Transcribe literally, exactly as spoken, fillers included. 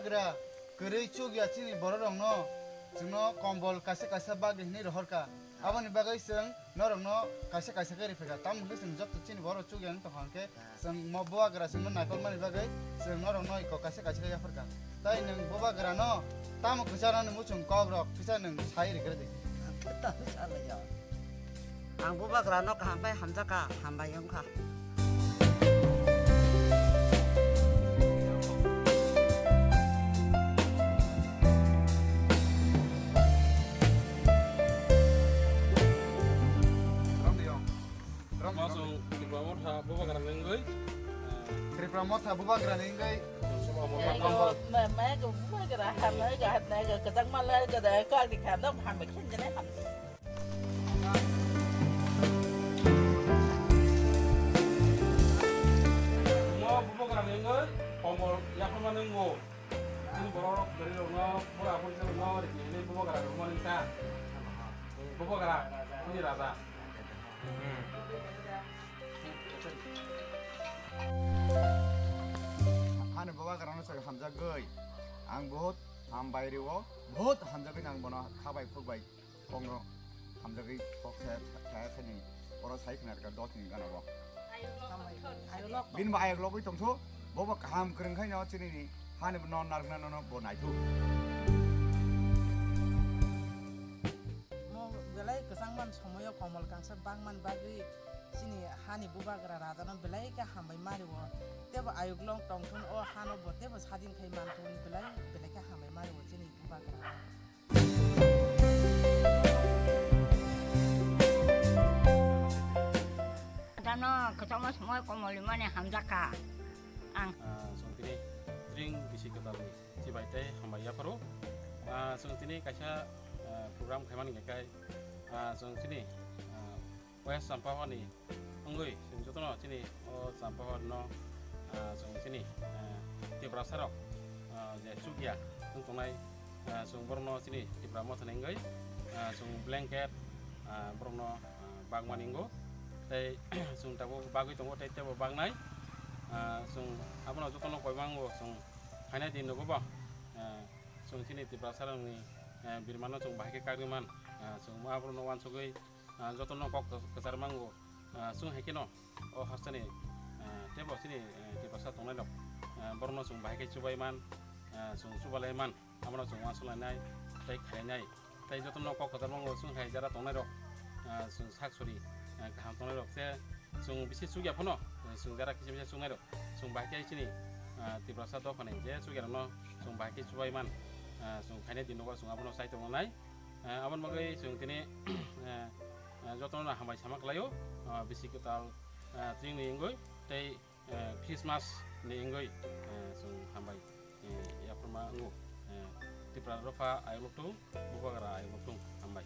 Kwrwi chukya chini bororokno chwngno kombol kaisa kaisa bagwi hwnwi rohorkha. Aboni bagwi chwng norokno kaisa kaisa khe riphaikha. Tamo hwnkhe chwng joto chini borok chukya wng tongkha hwnkhe chwng mo bubagra chwngno naikolmani bagwi chwng norokno iko kaisa kaisa khe yapharkha. Tai nwng bubagrano tamo kwcharnani muchung kokrok kisa nwng sai rwgwrwdi. Tamo salaiya. Ang bubagrano kaham bai hamjakha, hambai wngkha. Masung Tripura Motha bubagra nengoi. Tripura Motha bubagra nengoi. Mega bubagra hamai ga hatnai ga kajak malai ga da ka di kha dam hamai khin jene ham. Mo bubagra nengoi, komor yaphama nengo. Ini borok beri rokno, borok aboni rokno, ini bubagra rokno nengka. Bubagra, ini raja. Ani bubagrano chwng hamjagwi ang bahut hambai rwo, bahut hamjagwi ang bono khabai phukbai. Kongno hamjagwi kok saya saya khaini oro sai khna rwkha dos ni gana bo. Bini bo ayok logwi tongthu, bo bo kaham kwrwng khaino chini ni hani bo non narwkna nono bo naithu. Mo belai kwchangman somoyo komol kangsa bangman bagwi chini hani bubagra rajano belai khe hambai mario. Tebo ayok long tongthun o hano bo tebo sadin khai manthun belai belai khe hambai mario chini bubagra. Dano kwchangma somoi komoli mani hamjakha ang. Ah, chwng tini tring bisi kwtalni chibai tei hambai yapharo. Ah, chwng tini kaisa, ah, program khaimani hwnkhe, ah, chwng tini, ah, West Champabani wngwi chwng jotono chini o Champabano, ah, chwng chini, ah, Tiprasarok, ah, je chukya wng tongnai, ah, chwng borokno chini Tipra Mothani wngwi, ah, chwng blanket, ah, borokno, ah, bagmani wngo. Tei chwng tabuk bagwi tongo tei teibo bagnai. Ah, chwng abono jotono koima wngo chwng phainai din nogo bo, ah, chwng chini Tiprasarokni, ah, birmano chwng bahai khe kagwi man, ah, chwng abono uansugwi ah, jotono kok kwchar mango, ah, chwng hai kheno o hasteni, ah, teibo chini, eh, Tiprasa tongnairok, ah, borokno chwng bahai khe chubai man, ah, chwng chubalai man, abono chwng uansuk lainai tei khainai. Tei jotono kok kwchar mango chwng hai jara tongnairok, ah, chwng sak sori, ah, kaham tongnairok se chwng bisi chukya phano, eh, chwng jara kisa bisa chuknairok chwng bahai khe chini, ah, Tiprasa dophani je chukyarokno chwng bahai khe chubai man, ah, chwng khainai din nogo chwng abono chai tongnai. Eh, aboni bagwi chwng tini, eh, eh, jotono hambai sama khlaio, ah, bisi kwtal, ah, tringni wngwi tei, eh, Christmas ni wngwi, eh, chwng hambai, eh, yapharma wngo. Eh, Tipra Dopha ayuk luktung, Bubagra ayuk luktung, hambai.